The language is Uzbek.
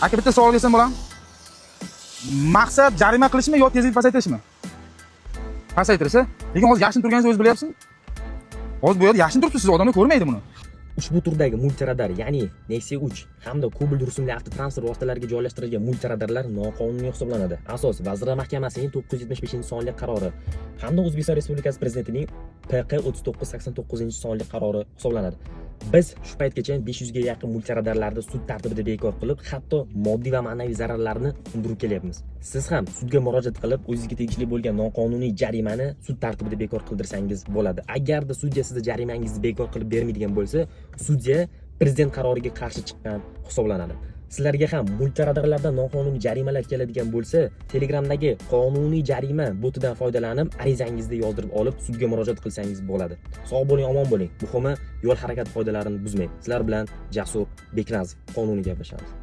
Aka, bitta savol bersam bo'ladimi? Maqsad jarima qilishmi yo tezlikni pasaytirishmi? Pasaytirish, a? Lekin hozir yashin turganingizni o'zingiz bilyapsizmi? Hozir bu yerda yashin turibdi, siz odamlar ko'rmaydi buni. Ushbu turdagi multiradar, ya'ni Nexia 3 hamda Cobalt rusumli avtotransport vositalariga joylashtirilgan multiradarlar noqonuniy hisoblanadi. Asos Vazirlar Mahkamasining 975-sonli qarori hamda O'zbekiston Respublikasi Prezidentining PQ 3989-sonli qarori hisoblanadi. Biz shu paytgacha 500 ga yaqin multiradarlarni sud tartibida bekor qilib, hatto moddiy va ma'naviy zararlarni undirib kelyapmiz. Siz ham sudga murojaat qilib, o'zingizga tegishli bo'lgan noqonuniy jarimani sud tartibida bekor qildirsangiz bo'ladi. Agarda sudya sizni jarimangizni bekor qilib bermaydigan bo'lsa, sudya prezident qaroriga qarshi chiqqan hisoblanadi. Sizlarga ham multiradarlardan noqonuniy jarimalar keladigan bo'lsa, Telegramdagi qonuniy jarima botidan foydalanib, arizangizni yozdirib olib, sudga murojaat qilsangiz bo'ladi. Sog' bo'ling, omon bo'ling. Muhimi, yo'l harakati qoidalarini buzmang. Sizlar bilan Jasur Beknazov, qonuniy gaplashamiz.